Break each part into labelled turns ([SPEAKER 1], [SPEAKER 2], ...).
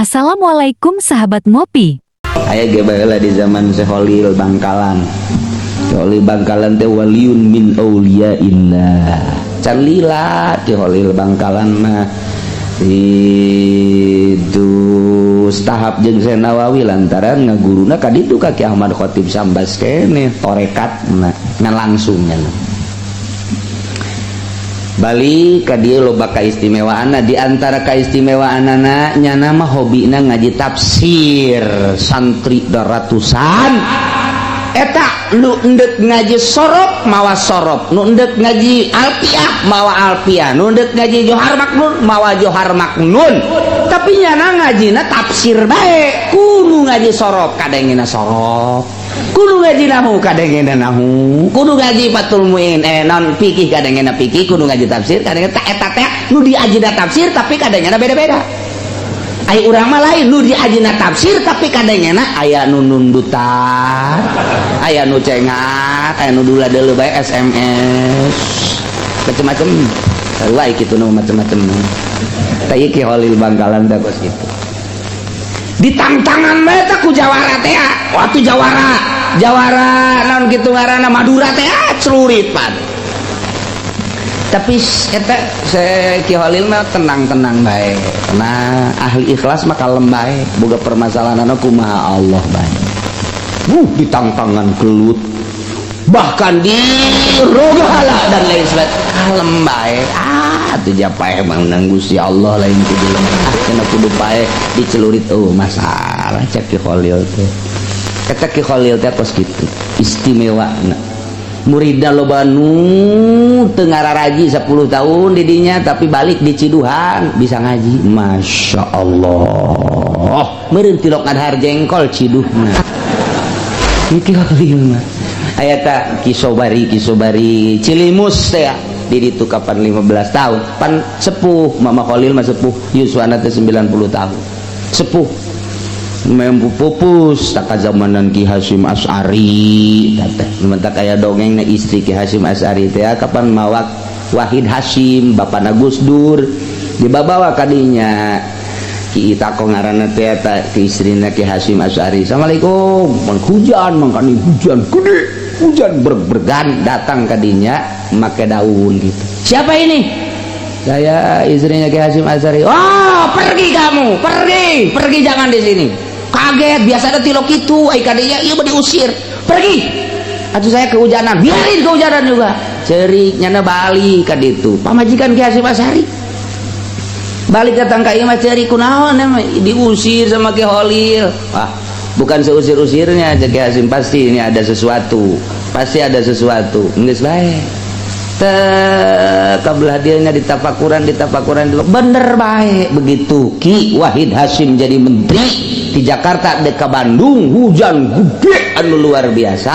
[SPEAKER 1] Assalamualaikum, sahabat ngopi.
[SPEAKER 2] Aya ge baheula di zaman Syekh Kholil Bangkalan. Kholil Bangkalan teh waliyun min auliyaillah. Can lila Ki Kholil Bangkalan mah itu tahap jeung Syekh Nawawi lantaran ngaguruna ka ditu ka Ki Ahmad Khatib Sambas keneh torekatna ngan langsung nya. Balik ka dieu loba kaistimewaanna, di antara kaistimewaanana nyana mah hobina ngaji tafsir, santri ratusan eta. Nu endek ngaji sorof mawa sorof, nu endek ngaji alfiah mawa alfiah, nu endek ngaji Johar Maknun mawa Johar Maknun, tapi nyana ngajina tafsir bae. Kudu ngaji sorof kadengena sorof, kudu ngaji nahu kadengena nahu, kudu ngaji Fathul Muin, non fikih kadengena fikih, kudu ngaji tafsir kadengena. Tak eta teh nu diajina tafsir, tapi kadengena beda-beda. Ai urang mah lain, nu diajina tafsir tapi kadengena aya nu nundutan, aya nu cengat, aya nu dula deuleu bae SMS, macem-macem. Sarua kitu nu macem-macem. Tah, ieu Ki Kholil Bangkalan teh kos kitu. Ditangtangan bae teh ku jawara teh, waktu jawara jawara naon kitu ngaranna, Madura teh, celurit pan. Tapi eta Ki Kholil mah tenang-tenang bae, tenang, ahli ikhlas mah kalem bae, boga permasalahan kumaha Allah bae. Ditangtangan gelut, bahkan di rogala dan lain sebagainya, kalem bae. Ah, tuh japae emang nang Gusti Allah, lain kudu lemah, cenah kudu pae dicelurit, oh masalah cek Ki Kholil teh. Eta Ki Kholil teh kos kitu istimewa. Muridna loba nu teu ngararaji 10 tahun didinya, tapi balik di Ciduhan bisa ngaji, Masya Allah, meureun tilok ngadahar jengkol ciduhna. Ki Kholil mah aya ta Ki Sobari, Ki Sobari Cilimus teh di ditu kapan 15 tahun pan sepuh. Mama Kholil mah sepuh, yuswana teh 90 tahun, sepuh mempu pupus tak zamanan Ki Hasyim Asy'ari teh. Mentak aya dongeng na istri Ki Hasyim Asy'ari teh kapan mawak Wahid Hasyim, bapana Gus Dur, dibabawa kadinya. Ki Itako ngaranna teh eta ki istrina Ki Hasyim Asy'ari. "Assalamualaikum." Mun hujan mangkani, hujan gede, hujan berg-bergan datang kadinya make daun gitu. "Siapa ini?" "Saya istrinya Ki Hasyim Asy'ari." "Oh, pergi kamu, pergi, pergi, jangan di sini." Kaget, biasa ada tilok itu ai kadinya ieu mah diusir. "Pergi atuh, saya kehujanan." "Biarin kehujanan juga." Cerik nyana balik ka ditu, pamajikan Ki Hasyim Asy'ari balik datang ka ieu mah cerik, "Kunaon diusir sama Ki Holil?" "Wah, bukan seusir-usirnya," cek Ki Hasyim, "pasti ini ada sesuatu, pasti ada sesuatu." Geus bae kabelah dianya ditapakuran, ditapakuran, bener baik. Begitu Ki Wahid Hasyim jadi menteri di Jakarta, dek ke Bandung, hujan gede anu luar biasa,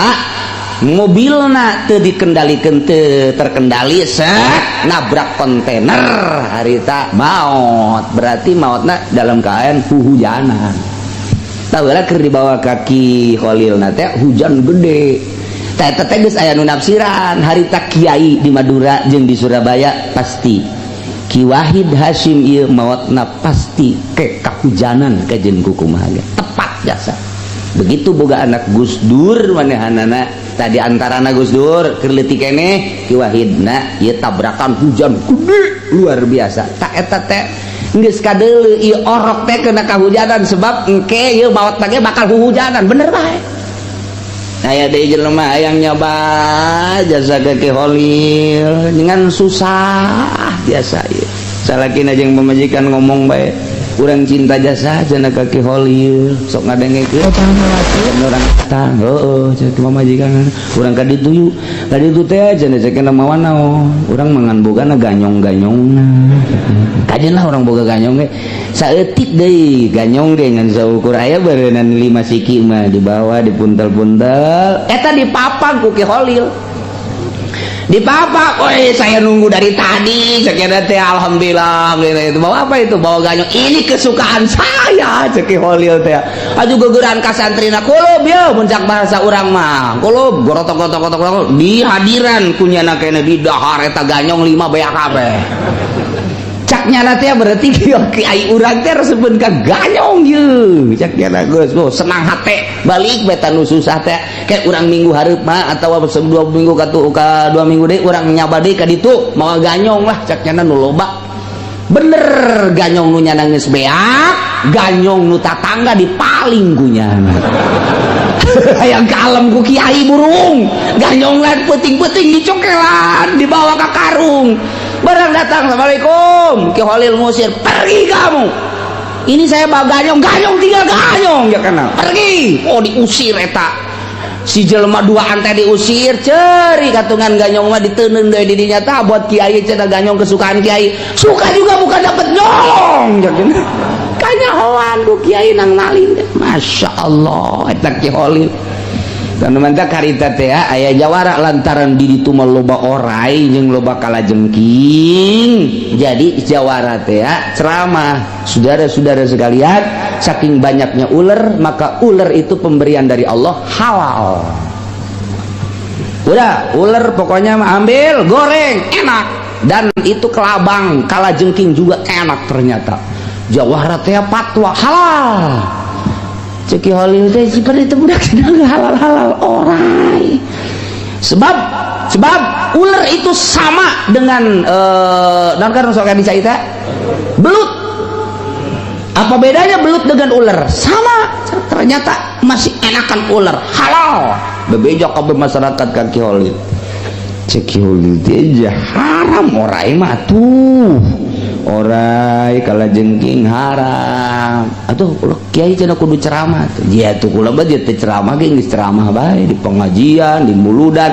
[SPEAKER 2] mobilna teu dikendalikan, teu terkendali, set nabrak kontainer harita maot. Berarti maotna dalam keadaan huhujanan. Tahu lah keur dibawa kaki Kholil teh hujan gede. Teh teh geus aya nu nafsiran harita kiai di Madura jeung di Surabaya, pasti Ki Wahid Hasyim ieu maotna pasti ke kahujanan kajen kukumaha ge. Tepat jasa. Begitu boga anak Gus Dur, manehanana tadi antarana Gus Dur keur leutik keneh, Ki Wahidna ieu tabrakan hujan gede luar biasa. Tak eta teh geus kadeuleu ieu orok teh kena kahujanan, sebab engke ieu maot ge bakal huhujanan. Bener bae. Aya deui jelema hayang nyoba jasa ke Ki Holil dengan susah biasa ieu. Salakina jeung pamajikan ngomong bae, "Urang cinta jasa cenah ka Ki Holil, sok ngadengekeun urang datang." "Heueuh," cek pamajikan, "urang ka ditu yuk, ka ditu teh cenah." Cek mawa naon? "Urang mangan bogana ganyong-ganyongna." "Kajeun lah urang boga ganyong ge saeutik deui, ganyong ge ngan saukur aya beureunan 5 siki mah." Dibawa, dipuntel-puntel eta, dipapag ku Ki Holil, dipapak. "Woi, saya nunggu dari tadi," cek teh. "Alhamdulillah gitu." "Bawa apa itu?" "Bawa ganyong, ini kesukaan saya," cek Holil teh. Aju gegeran ka santrina, kulub ya, muncak bahasa urang mah kulub, gorotok gotok gotok gotok di hadiran kunyana kene, di dahar eta ganyong 5 beak kabeh. Cak Nyana teh berarti kiai urang teh resepeun ka ganyong ye. Cek nyana geus, oh, senang hate balik beta nu susah teh kayak urang minggu hareup mah atawa 2 minggu ka tu ka 2 minggu deui urang nyaba deui ka ditu mawa ganyong lah, cek nyana, nu loba. Bener, ganyong nu nyana geus beak, ganyong nu tatangga dipaling ku nyana. Hayang kalem ku kiai burung ganyong lan peuting-peuting dicokelan, dibawa ke karung. Barang datang, "Assalamualaikum," Ki Holil ngusir, "Pergi kamu, ini saya bawa ganyong, ganyong tinggal ganyong ya kenal, pergi." Oh, diusir eta si jelema dua teh diusir. Ceri katungan ganyong mah diteundeun deui di dinya tah buat kiai cenah, ganyong kesukaan kiai. Suka juga bukan dapet nyolong ya kenal, kanyahoan ku kiai nang maling. Masya Allah, eta Ki Holil. Dan mantap karita teh aya jawara lantaran di ditu mah loba orai jeung loba kalajengking. Jadi jawara teh ceramah, "Saudara-saudara sekalian, saking banyaknya ular, maka ular itu pemberian dari Allah, halal. Udah, ular pokoknya mah ambil, goreng enak, dan itu kelabang kalajengking juga enak." Ternyata jawara teh fatwa halal. Cek Ki Holil teh, seperti itu budak sedang halal-halal orai, sebab sebab ular itu sama dengan non kan sok bisa itu belut. Apa bedanya belut dengan ular? Sama. Ternyata masih enakan ular, halal. Bebeja kabeh masyarakat ka Ki Holil. Cek Ki Holil teh, haram orai mah tuh, orai kalajengking haram atuh. Kiai cenah kudu ceramah tuh ya, tuh kula mah teu ceramah ge geus ceramah bae di pengajian, di muludan.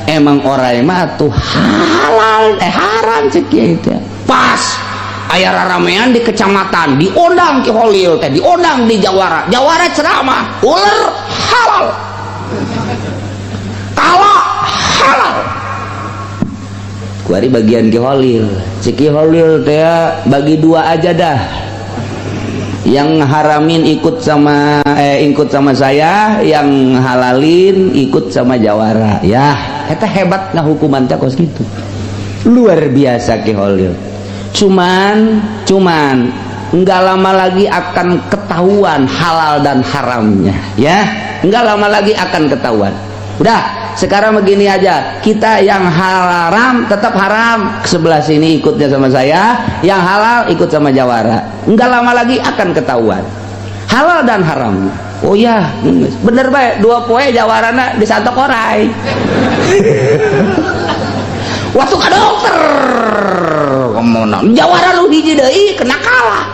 [SPEAKER 2] Emang orai mah tuh halal, eh, haram, cek kiai teh. Pas aya raramean di kecamatan, diundang Ki Holil teh, diundang di jawara. Jawara ceramah, ular halal, kala halal. Kuari bagian Ki Holil. Cek Ki Holil teh, bagi dua aja dah, yang haramin ikut sama, eh, ikut sama saya, yang halalin ikut sama jawara ya. Eta hebat. Nah, hukuman teh kos gitu, luar biasa Ki Holil. Cuman cuman nggak lama lagi akan ketahuan halal dan haramnya ya, nggak lama lagi akan ketahuan. Udah, sekarang begini aja, kita yang haram tetap haram sebelah sini ikutnya sama saya, yang halal ikut sama jawara. Nggak lama lagi akan ketahuan halal dan haramnya. Oh ya, bener baik, 2 poe jawarana disantok orai. Waktu ke dokter kemana jawara lu hiji deui kena kalah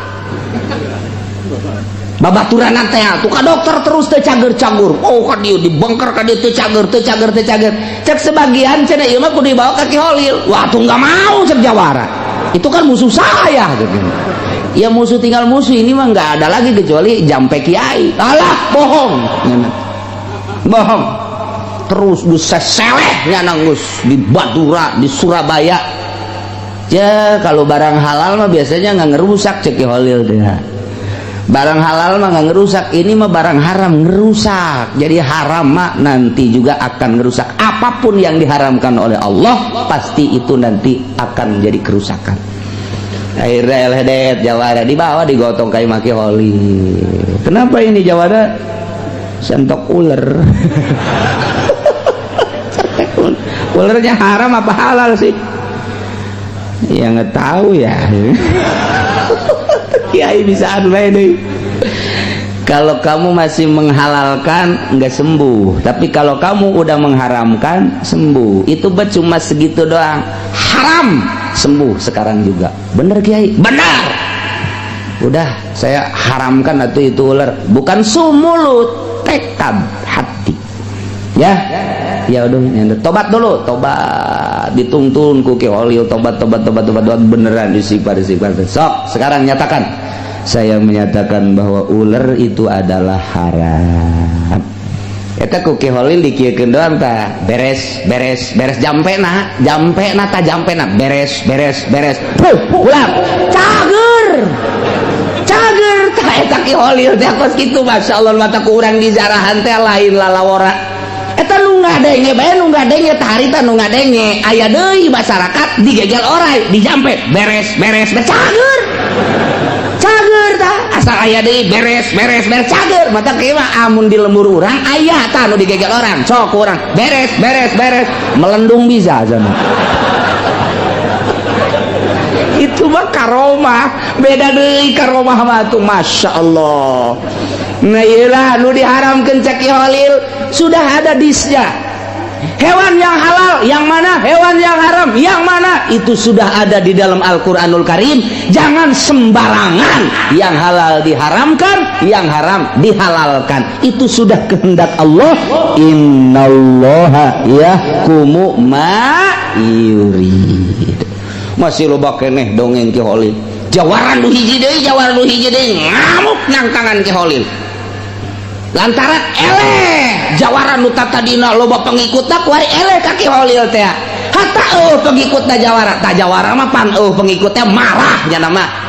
[SPEAKER 2] babaturan teh tuh ka dokter terus teu cager-cagur. Oh, ka dieu dibengker, ka dieu teu cager, teu cager, teu cager. Cek sebagian cenah, ieu mah kudu dibawa ka Ki Holil. Wah tuh, nggak mau, cek jawara, itu kan musuh saya gitu ya. Musuh tinggal musuh, ini mah nggak ada lagi kecuali jampe kiai. Alah, bohong bohong terus, geus seseleh nyana geus di Madura, di Surabaya ya. Kalau barang halal mah biasanya nggak ngerusak, cek Ki Holil teh. Barang halal mah nggak ngerusak, ini mah barang haram ngerusak. Jadi haram mah nanti juga akan ngerusak. Apapun yang diharamkan oleh Allah pasti itu nanti akan menjadi kerusakan. Akhirnya elhedet jawara, dibawa, digotong kayu maki Holil. Kenapa ini jawara? Sentok ular. Ularnya haram apa halal sih ya? Nggak tahu ya. Kiai bisa deh. Kalau kamu masih menghalalkan, nggak sembuh, tapi kalau kamu udah mengharamkan, sembuh. Itu bet cuma segitu doang. Haram, sembuh sekarang juga. Bener, Kiai? Benar. Udah, saya haramkan atau itu ular. Bukan sumulut, tekad hati ya. Ya udah, tobat dulu, tobat, dituntun ku Ki Holil, tobat, tobat, tobat, tobat, tobat, beneran istighfar, istighfar. Sok sekarang nyatakan, "Saya menyatakan bahwa ular itu adalah haram." Eta ku Ki Holil dikieukeun doang tah, beres, beres, beres, jampena, jampena ta, jampena, beres, beres, beres. Puh, ulang, cager, cager tah. Eta Ki Holil teh kos kitu, masyaallah. Mata ku urang di jarahan teh lain lalawora. Eta nu ngadenge bae, nu ngadenge tah harita, nu ngadenge aya deui masyarakat digegel orai, dijampe, beres beres beres, cager cager tah. Asal aya deui, beres beres beres, cager. Mata kieu mah amun di lembur urang aya tah nu digegel orang, sok urang beres beres beres, melendung bisa sana. Itu mah karomah, beda deui karomah mah tuh, masya Allah. Nah, iyalah nu diharamkan cek Ki Holil sudah ada disnya, hewan yang halal yang mana, hewan yang haram yang mana, itu sudah ada di dalam Al-Quranul Karim. Jangan sembarangan, yang halal diharamkan, yang haram dihalalkan, itu sudah kehendak Allah. Innallaha yahkumu ma yurid. Masih loba keneh dongeng Ki Holil. Jawara nu hiji deui, jawara nu hiji deui ngamuk nang tangan Ki Holil lantaran eleh. Jawara nu tadina loba pengikutna, kuari eleh ka Ki Holil teh, hatta eueuh pengikutna jawara. Tah, jawara mah pan eueuh pengikutnya, marah nya mah.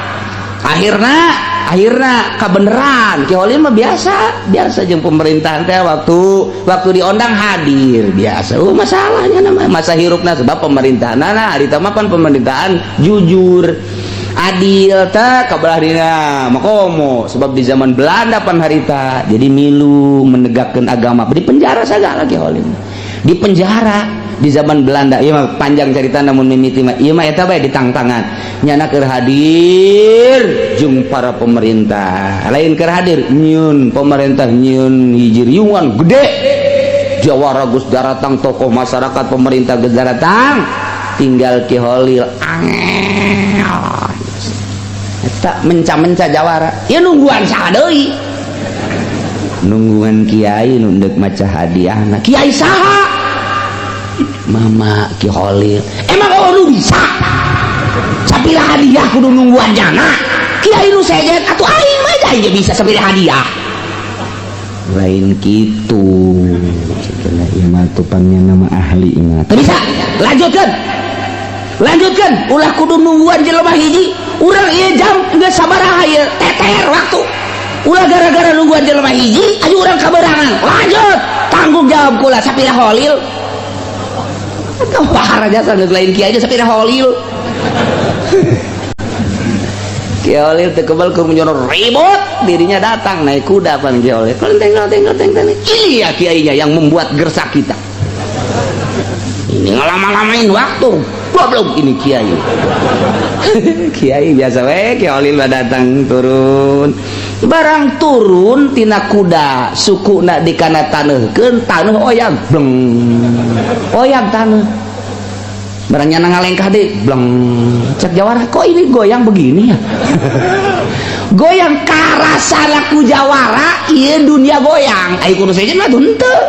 [SPEAKER 2] Akhirna akhirna kabeneran Ki Holil mah biasa biasa jeung pemerintahan teh, waktu waktu diondang hadir biasa. Oh, masalahnya nama masa hirupna, sebab pemerintahan, nah, harita mah pan pemerintahan jujur adil tak kabelah dina makomo, sebab di zaman Belanda pan harita jadi milu menegakkan agama, di penjara segala. Ki Holil di penjara di zaman Belanda. Ieu mah panjang cerita, namun mimiti mah ieu mah eta bae ditangtangan nyana keur hadir jeung para pemerintah. Lain keur hadir, nyieun pemerintah nyieun hiji riungan gede, jawara geus daratang, tokoh masyarakat, pemerintah geus daratang, tinggal Ki Holil angel eta menca-menca jawara. Ieu nungguan saha deui? Nungguan kiai nu deuk maca hadiahna. Kiai saha? Mama Ki Holil. Emang oh nu bisa sapira hadiah kudu nungguan jana kiai nu sejen? Atuh aing mah aja bisa sapira hadiah. Lain gitu. Cenah ieu mah tupannya nama ahli mah. Teu bisa, lanjutkan, lanjutkan, ulah kudu nungguan jelema hiji. Urang ieu jam geus sabaraha ieu, teter waktu. Ulah gara-gara nungguan jelema hiji aja urang kaberangan. Lanjut, tanggung jawab kula sapira Holil. Atau pahara jasa geus lain kiai aja sapira Holil. Kiai Holil teu kebal keur menyono ribut, dirinya datang naik kuda pan Kiai Holil. Kelenteng kelenteng kelenteng kelenteng. Ini ya kiainya yang membuat gersak kita. Ini ngelama-lamain waktu. Goblok ini kiai. Kiai biasa we, Kiai Holil mah datang turun. Barang turun tina kuda, sukuna dikana taneuhkeun, taneuh oyag, bleng. Oyag taneuh. Barang nyana ngalengkah deui, bleng. Cek jawara, kok ini goyang begini ya? Goyang karasana ku jawara, ieu dunia goyang. Ai kudu sejen mah henteu.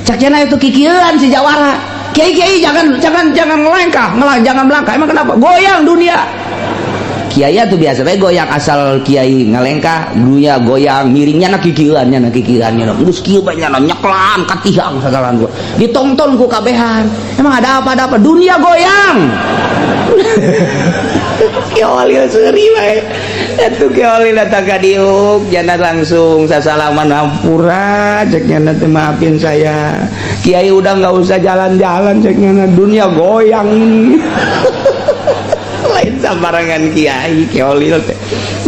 [SPEAKER 2] Cek cenah itu kikieuan si jawara. Kiai kiai, jangan jangan jangan melangkah, ngelang, jangan melangkah. Emang kenapa? Goyang dunia. Kiai tuh biasa we goyang, asal kiai ngalengkah dunia goyang miringnya na kikieuannya na kikieuannya geus kieu bae nya nyeklan ka tiang sagalan gua ditonton ku kabehan. Emang ada apa? Ada apa? Dunia goyang. Ki Holil seuri bae atuh. Ki Holil datang ka diuk jana, langsung sasalaman, hampura cek nyana teh, maafin saya kiai, udah nggak usah jalan-jalan cek nyana, dunia goyang ini. Lain sambarangan kiai Ki Holil teh,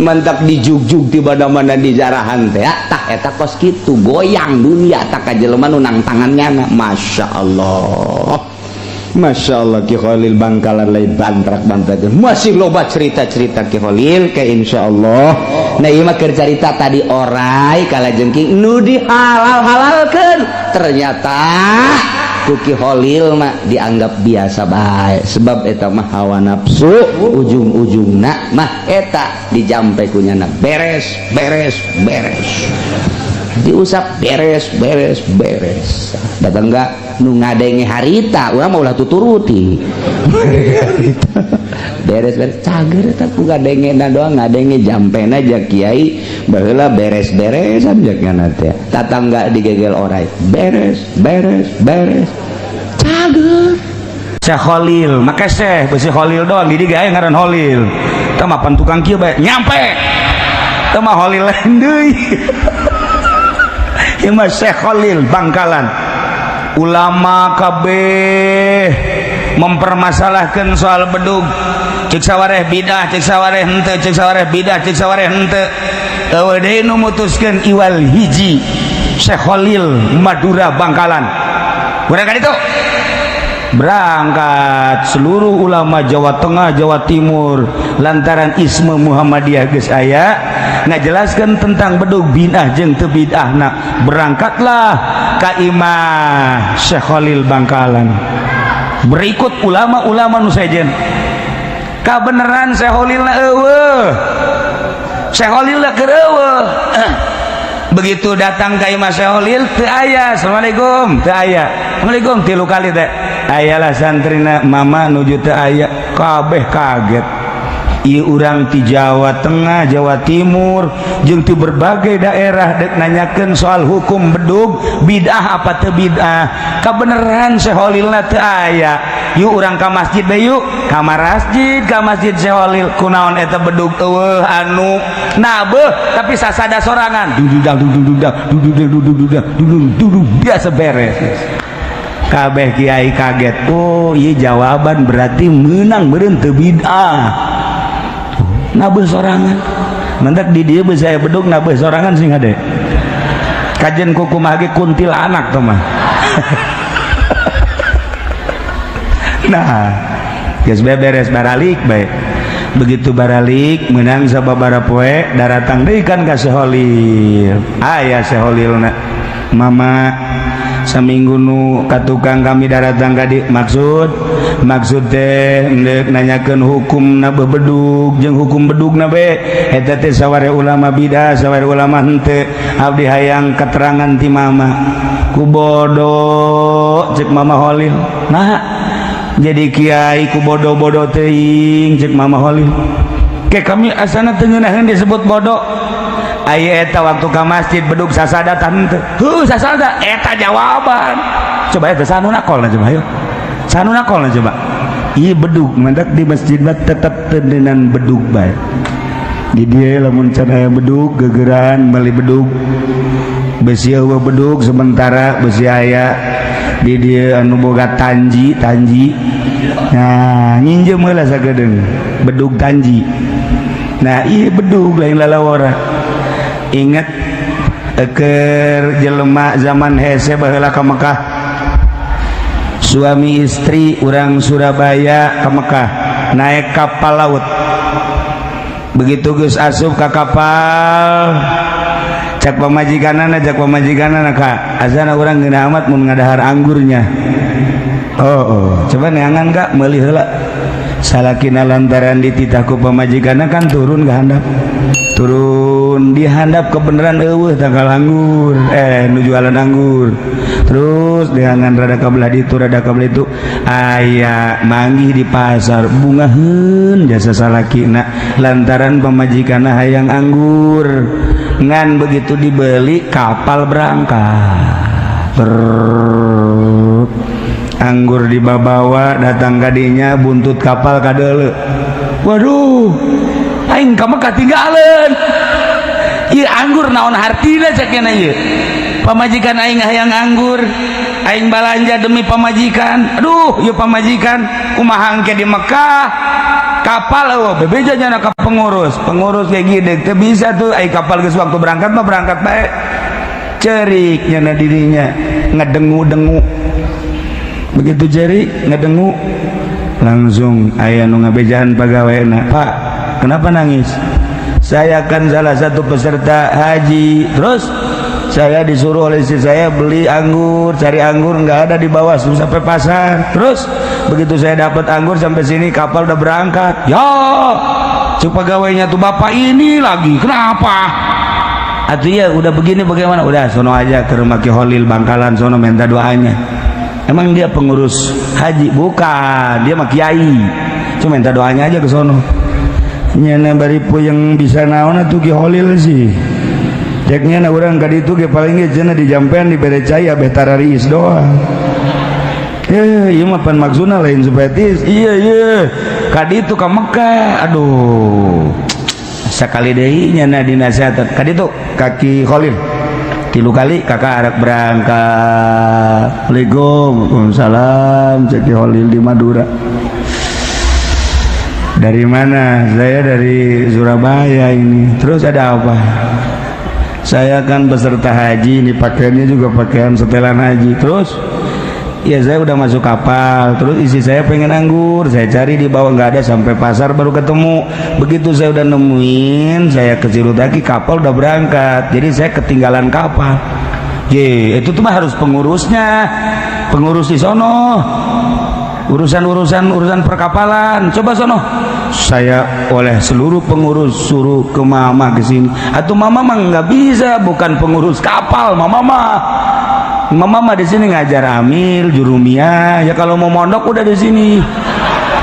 [SPEAKER 2] mantap dijugjug di mana-mana di jarahan teh. Tah, eta kos kitu goyang dunia tak ka jelema nu nang tangannya. Masya Allah, Masya Allah, Ki Khalil Bangkalan lain bantrak bantrak. Masih loba cerita-cerita Ki Khalil ke insya Allah. Nah, ieu mah keur carita tadi orai kalajengking nu dihalal halalkeun, ternyata ku Ki Khalil mah dianggap biasa bae, sebab eta mah hawa nafsu, ujung-ujungna mah eta dijampe ku nyana beres beres beres, diusap beres beres beres. Datang enggak nu ngadenge harita, urang mah ulah tuturuti, beres beres cager eta ku ngadenge na doang, ngadenge jampena aja kiai baheula beres beresan jakna teh, tatangga digegel orai beres beres beres, cager.
[SPEAKER 3] Syekh Khalil, make Syekh besi Khalil doang, jadi gaya ngaran Khalil. Tah mah pan tukang kieu bae nyampe. Tah mah Khalil lain deui. Ieu mah Syekh Khalil Bangkalan, ulama kabeh mempermasalahkan soal bedug. Cek sawareh bidah, cek sawareh henteu, cek sawareh bidah, cek sawareh henteu. Euweuh deui nu mutuskeun iwal hiji, Syekh Khalil Madura Bangkalan. Berangkat itu, berangkat seluruh ulama Jawa Tengah, Jawa Timur, lantaran isme Muhammadiyah geus aya ngajelaskeun tentang bedug bidah jeung teu bid'ahna. Berangkatlah ka imah Syekh Khalil Bangkalan berikut ulama-ulama nu sejen. Kabeneran Syekh Khalil na euweuh, Syekh Khalil na keur euweuh. Begitu datang ka imah Syekh Khalil, teu aya. "Assalamualaikum," teu aya. "Assalamualaikum," tilu kali teh ayalah santrina. "Mama, nuju teu aya." Kabeh kaget. Ieu urang ti Jawa Tengah, Jawa Timur, jeung ti berbagai daerah dek nanyakeun soal hukum bedug bid'ah apa teu bid'ah. Kabeneran Syekh Khalilna teu aya. Yuk, urang ka masjid bae, yuk ka masjid, ka masjid Syekh Khalil. Kunaon eta bedug euweuh anu nabeuh, tapi sasada sorangan, dududak dududak dududak dududak duduk duduk, biasa beres. Kabeh kiai kaget. Oh iya, jawaban berarti menang meureun teu bid'ah, nabeuh sorangan. Mantak di dieu saya bedug nabeuh sorangan sing hade kajen kukumaha ge kuntilanak tuh mah. Nah, geus beres, baralik bae. Begitu baralik menang sababaraha poe, daratang deui kan ka Syekh Khalil. Aya Syekh Khalilna. "Mama, saminggu nu ka tukang kami daratang ka dieu, maksud maksud teh endek nanyakeun hukum na bedug jeung hukum bedug na be eta teh saware ulama bidah, saware ulama henteu. Abdi hayang keterangan ti mama." "Ku bodoh," cek Mama Holil. "Nah, jadi kiai ku bodoh-bodoh teuing," cek Mama Holil. Ke kami asana teu ngeunaheun disebut bodoh. Aya eta waktu ka masjid bedug sasada teu? Heuh, sasada. Eta jawaban. Coba eta sanu nakol, coba ayo. Sanu nakol, coba. Ieu bedug mantak di masjid mah tetep tendenan bedug bae. Di dieu lamun can aya bedug, gegeran meuli bedug. Besi euweuh bedug sementara, besi aya di dieu anu boga tanji tanji. Nah, nginjem heula sagedeung bedug tanji. Nah, ieu bedug lain lalawara. Ingat keur jelema zaman hese baheula ka Mekah, suami istri orang Surabaya ke Mekah naik kapal laut. Begitu geus asup ka kapal, cak pamajikanana, cak pamajikanana, "Ka azana urang ngeunah amat mun ngadahar anggurnya." Oh, coba neangan kak, meuli heula." Salakina lantaran dititah ku pamajikanna kan turun ke handap, turun di handap kebenaran euweuh tangkal anggur, nu jualan anggur. Terus dengan rada kabelah ditu, rada kabelah itu, aya manggih di pasar. Bungaheun jasa salakina lantaran pamajikanna hayang anggur. Ngan begitu dibeli, kapal berangkat. Anggur dibawa datang kadinya, buntut kapal kadeuleu. "Waduh, aing ka Mekah tinggalan ieu anggur, naon hartina?" cek nya. "Ieu pamajikan aing hayang anggur, aing balanja demi pamajikan. Aduh, ieu pamajikan kumaha engke di Mekah?" Kapal eueuh, bebeja nya ka pengurus. Pengurus kayak gini, teu bisa tuh, ai kapal geus waktu berangkat mah berangkat bae. Cerik nyana dirinya, ngedengu-dengu. Begitu cerik ngedengu, langsung aya nu ngabejaan pegawai. "Pak, kenapa nangis?" "Saya kan salah satu peserta haji, terus saya disuruh oleh istri saya beli anggur, cari anggur nggak ada di bawah sampai pasar. Terus begitu saya dapat anggur, sampai sini kapal udah berangkat." "Ya," cek pegawainya tuh, "bapak ini lagi kenapa atuh ya? Udah begini bagaimana? Udah sono aja ke rumah Ki Holil Bangkalan sono, minta doanya." "Emang dia pengurus haji?" "Bukan, dia mah kiai, cuma minta doanya aja ke sono." Nyana bari yang bisa naon atuh Ki Holil sih. Ceknya na urang ka ditu ge paling ge cenah dijampean, dibere cai, abeh tarariis doang. Eh, ieu mah pan maksudna lain supaya tiis. Iya iya, ka ditu ka Mekah. Aduh, sakali deui nyana dinasehatan ka ditu ka Ki Khalil. Tilu kali kakak arek berangkat. Assalamualaikum. Waalaikumsalam. Cek Ki Holil di Madura. Dari mana? Saya dari Surabaya ini. Terus ada apa? Saya kan peserta haji, ini pakaiannya juga pakaian setelan haji. Terus ya saya udah masuk kapal, terus isi saya pengen anggur, saya cari di bawah nggak ada, sampai pasar baru ketemu. Begitu saya udah nemuin, saya ke lagi, kapal udah berangkat, jadi saya ketinggalan kapal. Ye, itu tuh mah harus pengurusnya, pengurus di sono, urusan-urusan urusan perkapalan, coba sono. Saya oleh seluruh pengurus suruh ke mama ke sini. Atau mama mah nggak bisa, bukan pengurus kapal, mama mah. Mama mah di sini ngajar amil, jurumiyah. Ya kalau mau mondok udah di sini.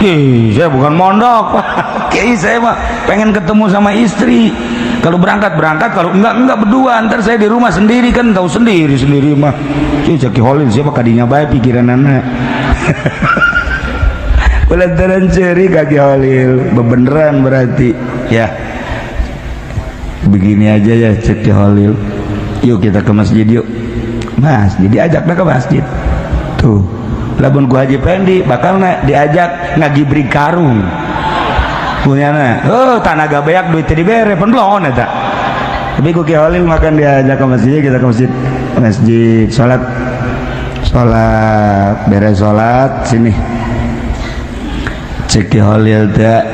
[SPEAKER 3] Ih, saya bukan mondok, Pak. Kiai, saya mah pengen ketemu sama istri. Kalau berangkat berangkat, kalau enggak berdua. Ntar saya di rumah sendiri kan, tahu sendiri sendiri mah. Cuy, Ki Holil siapa kadinya baik pikiran anak. Lantaran ceri ka Ki Holil, bebeneran berarti. Ya. Begini aja ya, cek Ki Holil. Yuk kita ke masjid yuk. Masjid, diajak ke masjid. Tuh. Lamun ku Haji Pendi bakal na diajak ngagibri karung. Punyana, oh tanaga beak duit dibere pan belon eta. Tapi ku Ki Holil makan diajak ke masjid, kita ke masjid. Masjid, salat. Salat, beres salat sini. Cek Ki Holil teh,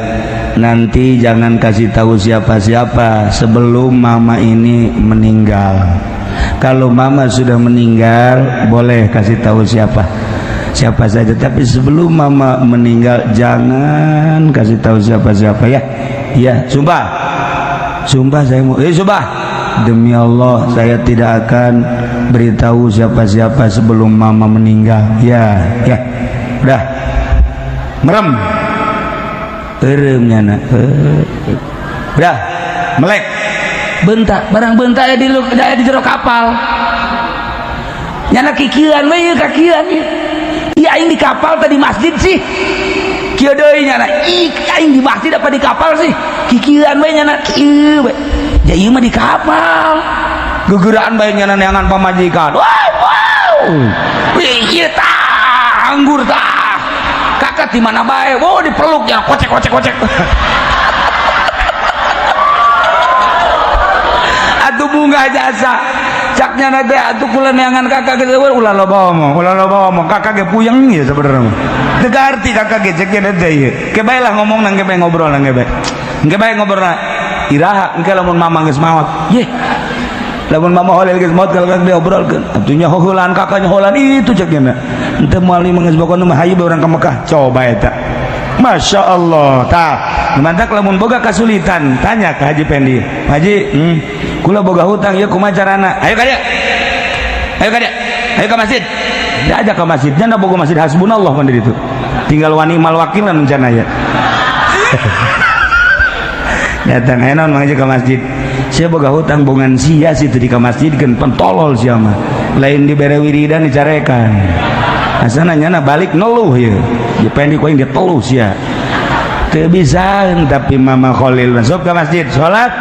[SPEAKER 3] nanti jangan kasih tahu siapa-siapa sebelum mama ini meninggal. Kalau mama sudah meninggal boleh kasih tahu siapa siapa saja, tapi sebelum mama meninggal jangan kasih tahu siapa-siapa ya. Ya, sumpah. Sumpah saya mau, sumpah. Demi Allah saya tidak akan beritahu siapa-siapa sebelum mama meninggal. Ya, ya. Udah. Merem. Eureum nyana. Udah, melek. Bentak, barang bentak ya di ya di jero kapal. Nyana kikieuan we ieu kakieuan ieu. Iya aing di kapal tadi masjid sih. Kieu deui nyana, ih aing di masjid apa di kapal sih? Kikieuan we nyana kieu we. Ya ieu mah di kapal. Gegeraan bae nyana neangan pamajikan. Wow, wow. Wih, ieu tah anggur tah. Kakak di mana bae? Oh, dipeluk ya, kocek kocek kocek. Atuh bunga jasa. Caknya nanti atuh kula neangan kakak gitu, ulah loba omong, ulah loba omong. Kakak ge puyeng ya sebenarnya. Teu garti kakak ge cek teh ieu. Ke bae lah ngomong nang ke bae ngobrol nang ke bae. Engke bae ngobrol na. Iraha engke lamun mama geus maot. Ye. Lamun mama holil geus maot kalau kan diobrolkeun. Atuh nya heulaan kakaknya heulaan itu cek nya. Henteu moal mah geus pokona mah hayu bae urang ka Mekah. Coba eta. Masya Allah. Tah, mantak lamun boga kasulitan, tanya ke Haji Pendi. Haji, kula boga hutang ya kumaha carana? Ayo ka dieu. Ayo ka dieu. Ayo ke masjid. Diajak ke masjid. Jangan boga masjid hasbunallah pan itu. Tinggal wani mal wakil rencana ya. Datang ayo naon mangga ke masjid. Sia boga hutang bongan sia situ di ke masjid kan pentolol sia mah. Lain dibere wiridan dicarekan. Asana nyana balik ngeluh ya. Di Pendi ku aing diteluh sia. Teu bisa tapi Mama Khalil masuk ke masjid salat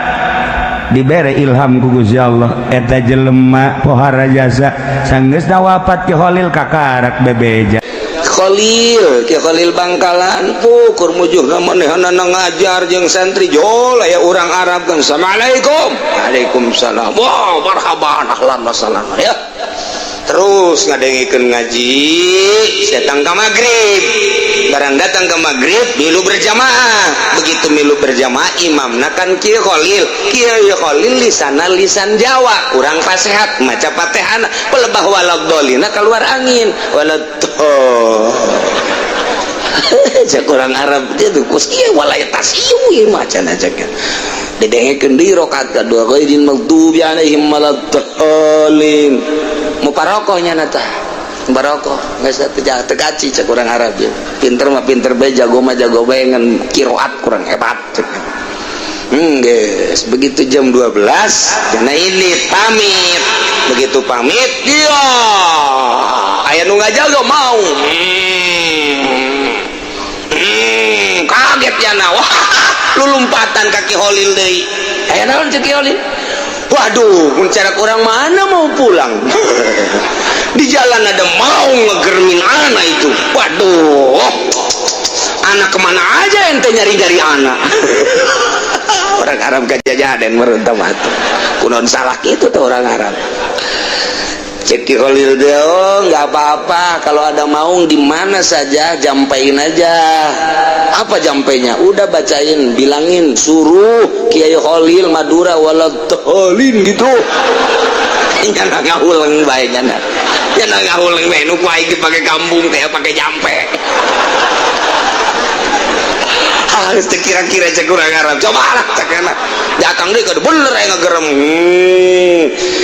[SPEAKER 3] dibere ilham ku Gusti Allah eta jelema pohara jasa sanggeusna wafat Ki Khalil kakarak bebeja.
[SPEAKER 2] Khalil, Ki Khalil Bangkalan pukur mujuhna manehanana ngajar jeung santri jol aya urang Arab kan assalamualaikum. Waalaikumsalam. Wah, marhaban ahlan wa sahlan ya. Terus ngadengikeun ngaji datang ke maghrib. Barang datang ke maghrib milu berjamaah. Begitu milu berjamaah imamna kan Ki Khalil. Ki Khalil lisana lisan Jawa, kurang pasehat maca Fatihana pelebah waladhdallina keluar angin. Waladhdallin. Cek orang Arab dia tuh kus ieu walaitas ieu macana cek. Didengekeun deui rakaat kadua ghairil maghdubi alaihim waladdallin. Muparokoh nya tah. Muparokoh geus teu kaci cek orang Arab ya. Pinter mah pinter bae, jago mah jago bae, ngan qiraat kurang hebat cek. Geus begitu jam 12 jana ini pamit. Begitu pamit dia aya nu ngajaga mau. Kaget jana wah lu lompatan ka Ki Holil deui. Aya naon cek Ki Holil? Waduh, mun cara orang mana mau pulang? Di jalan ada mau ngegermin anak itu. Waduh, anak kemana aja ente nyari-nyari anak? Orang Arab kajajaden merentah matu. Kunon salah itu tuh orang Arab. Cek Ki Khalil dia, oh nggak apa-apa kalau ada maung di mana saja jampain aja. Apa jampainya? Udah bacain, bilangin, suruh Kiai Khalil Madura waladhalin gitu. Nyana ngahuleng bae nyana. Nyana ngahuleng bae nu ku aing pakai kampung teh pakai jampe. Harus kira-kira cek urang Arab. Coba lah cek enak. Datang deh kudu bener yang ngegerem.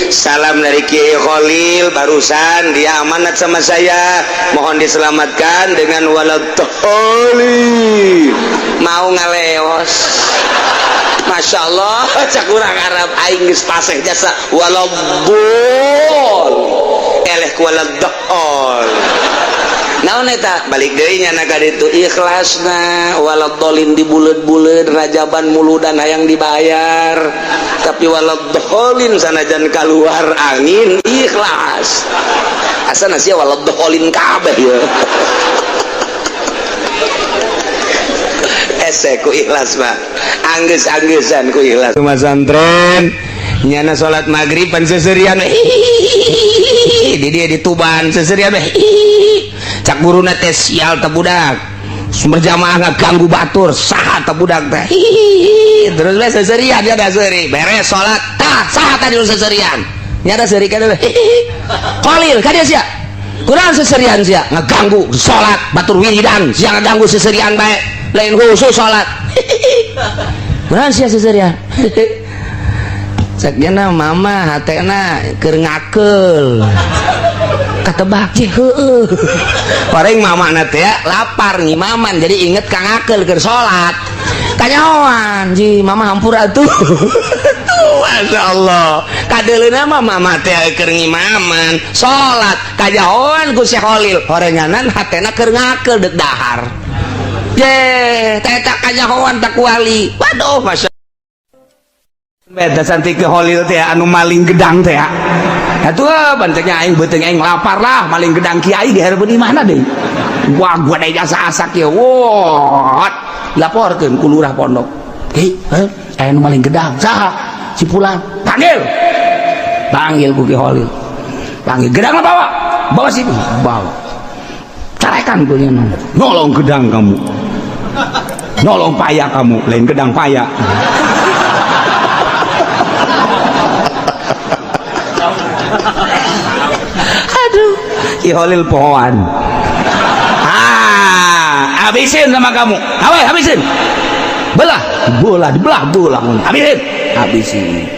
[SPEAKER 2] Salam dari Kiai Khalil, barusan dia amanat sama saya, mohon diselamatkan dengan waladhalin. Mau ngaleos. Masya Allah, cak urang Arab aing geus paseh jasa waladhol. Eleh ku waladhol. Naon eta? Balik deui nya ka ditu ikhlasna waladhalin dibuleud-buleud rajaban muludan hayang dibayar. Tapi waladhalin sanajan kaluar angin ikhlas. Asana sia waladhalin kabeh ya. Ese ku ikhlas mah. Anggeus-anggesan ku ikhlas. Masantren nyana salat maghrib pan seserian di dia di Tuban seserian cak guruna teh sial teh budak sumber jamaah ngaganggu batur saha teh budak teh terus we seserian dia da seuri beres salat tah saha tadi nu seserian nya da seuri kana Khalil ka dieu sia kurang seserian sia ngaganggu salat batur wiridan sia ngaganggu seserian bae lain khusus salat kurang sia seserian. Sakjana mama hatena keur ngakeul katebak je heueuh paling mamana teh lapar ngimaman jadi inget ka ngakeul keur salat kanyahoan ji mama hampura atuh. Tuh masyaallah kadeuleuna mah mama teh keur ngimaman salat kanyahoan ku Syekh Khalil horenganan hatena keur ngakeul deuk dahar je teh eta kanyahoan tak wali. Waduh masya beta santi ke Khalil teh anu maling gedang teh. Atuh banteknya aing beuteung aing lapar lah maling gedang kiai di hareupeun imahna deui. Wah gua da asa-asak ye. Wah, laporkeun ku lurah pondok. Hei, aya nu maling gedang saha? Si pulang. Panggil. Panggil ku Ki Khalil. Panggil gedangna bawa. Bawa sini. Bawa. Carekan ku nya.
[SPEAKER 3] Nolong gedang kamu. Nolong paya kamu, lain gedang paya.
[SPEAKER 2] Aduh,
[SPEAKER 3] Ki Khalil pohoan. Ah, habisin sama kamu. Hawe, habisin. Belah, bola, dibelah, bola. Habisin, habisin.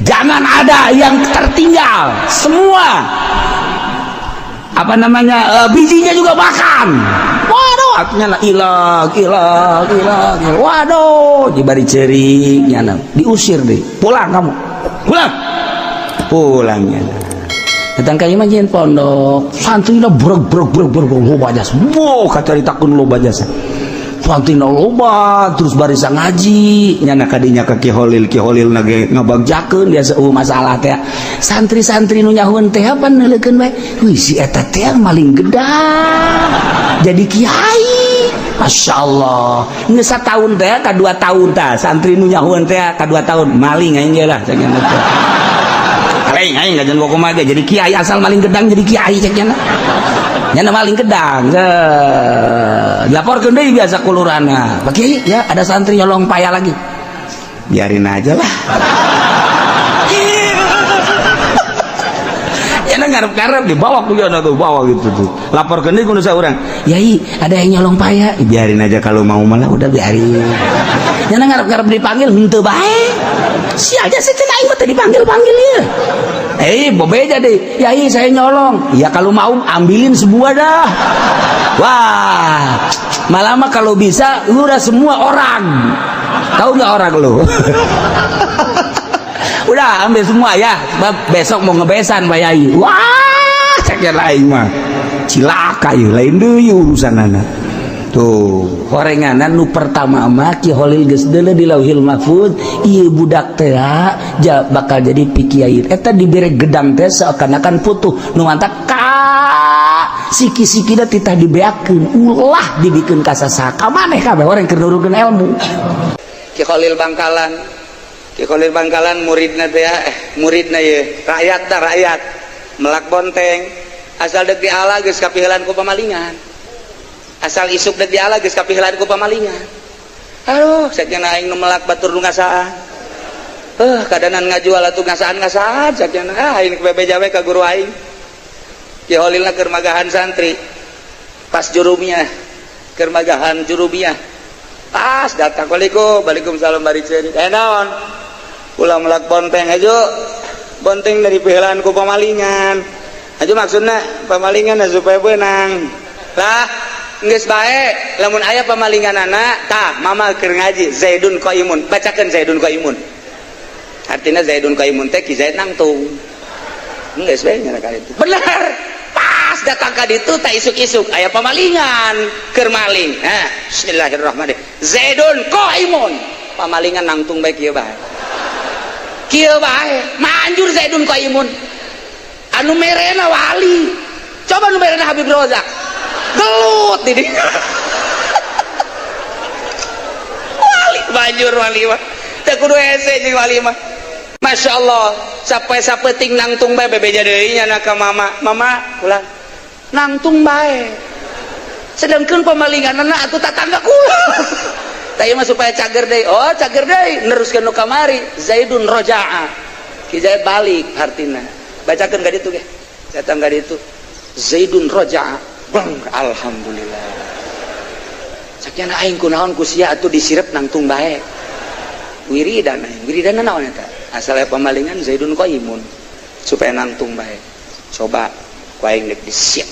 [SPEAKER 3] Jangan ada yang tertinggal. Semua apa namanya bijinya juga makan. Waduh, artinya lah ilang, ilang, ilang. Waduh, dibari cerik, nyana. Diusir deh. Pulang kamu, pulang, pulangnya.
[SPEAKER 2] Datang ka imah jeung pondok, santrina breg breg breg breg loba jasa. Wow, kacaritakeun loba jasa. Santrina loba terus barisa ngaji, nyana kadinya ka Ki Khalil, Ki Khalil nage ngabagjakeun biasa masalah teh. Santri-santri nu nyahueun teh pan neuleukeun bae. Wih, si eta teh maling gedang. Jadi kiai. Masya Allah. Geus sataun teh ka 2 tahun tah santri nu nyahueun teh ka 2 tahun maling aing ge lah cek nya teh. Aing aing gajan kumaha ge jadi kiai asal maling gedang jadi kiai cek nya. Nya maling gedang. Dilaporkeun deui biasa kulurana. Pak Kiai, ya ada santri nyolong paya lagi.
[SPEAKER 3] Biarin aja lah.
[SPEAKER 2] Ya ngarep-ngarep dibawa ku jono tuh, bawa gitu tuh. Laporkeun deui ku nu saurang. Yai, ada yang nyolong paya.
[SPEAKER 3] Biarin aja kalau mau malah
[SPEAKER 2] udah biarin. Nya ngarep-ngarep dipanggil henteu bae. Si aja sih cek aing mah teu dipanggil-panggil ieu. Bobeja deh. Yai, saya nyolong. Ya kalau mau ambilin sebuah dah. Wah, malah mah kalau bisa lu udah semua orang. Tahu nggak orang lu? Udah ambil semua ya. Besok mau ngebesan Pak Yai. Wah, cek lain mah.
[SPEAKER 3] Cilaka ieu, lain deui urusanana. Tuh horenganan nu pertama mah Ki Holil geus deuleu di Lauhil Mahfuz, ieu budak teh ja bakal jadi pikiai. Eta dibere gedang teh seakan-akan putuh nu mantak ka siki-sikina titah dibeakeun, ulah dibikeun ka sasaha. Ka maneh kabeh orang keur nurunkeun ilmu.
[SPEAKER 2] Ki Khalil Bangkalan, Ki Khalil Bangkalan muridna teh, muridna ye rakyat dah, rakyat melak bonteng asal dek diala geus kapiheulan ku pamalingan, asal isuk dek diala geus kapiheulan ku pamalingan. Aduh, sakieu aing nu melak batur nu ngasaan, kadanan ngajual atuh ngasaan-ngasaan sakieu. Ah, aing bebeja we ka guru aing. Ki Khalilna keur magahan santri pas jurumiyah, keur magahan jurumiyah, pas datang, "Waalaikum." "Waalaikumsalam." Bari ceurik, "Eh, naon?" "Ulah melak bonteng aja, bonteng dari piheulan ku pamalingan aja." Maksudna pamalingan supaya benang lah. "Geus bae, lamun aya pamalingan anak tah mama keur ngaji Zaidun qaimun, bacakeun Zaidun qaimun." Artinya Zaidun qaimun teh Ki Zaid nangtung. Geus bae nya ka itu bener. Pas datang ka ditu tak isuk-isuk aya pamalingan keur maling. Nah, bismillahirrahmanirrahim, Zaidun qaimun, pamalingan nangtung bae kieu bae, kieu bae manjur. Zaidun qaimun anu merena wali, coba nu merena Habib Rozak gelut di dinya. Wali banjur, wali mah teu kudu hese jeung wali mah. Masya Allah, sampai sapeting nangtung bae, bebeja deui nya ka mama, "Mama, ulah nangtung bae." Sedangkan pemalingan atuh tatangga kula. Tah mah supaya cager deui, oh cager deui, neruskeun nu kamari, Zaidun roja'a, Ki Zaid balik hartina. Bacakeun ka ditu ge, datang ka ditu, Zaidun roja'a. Bang, alhamdulillah. Sakiana aing kunaon ku sia atuh disirep nangtung bae. Wiridan aing, wiridan naon eta? Asal aya pamalingan Zaidun qaimun supaya nangtung bae. Coba ku aing dek disiap,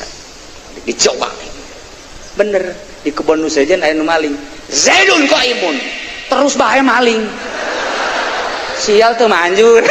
[SPEAKER 2] dek dicoba. Bener, di kebon nu sejen aya nu maling. Zaidun qaimun. Terus bae maling. Sial tuh manjur.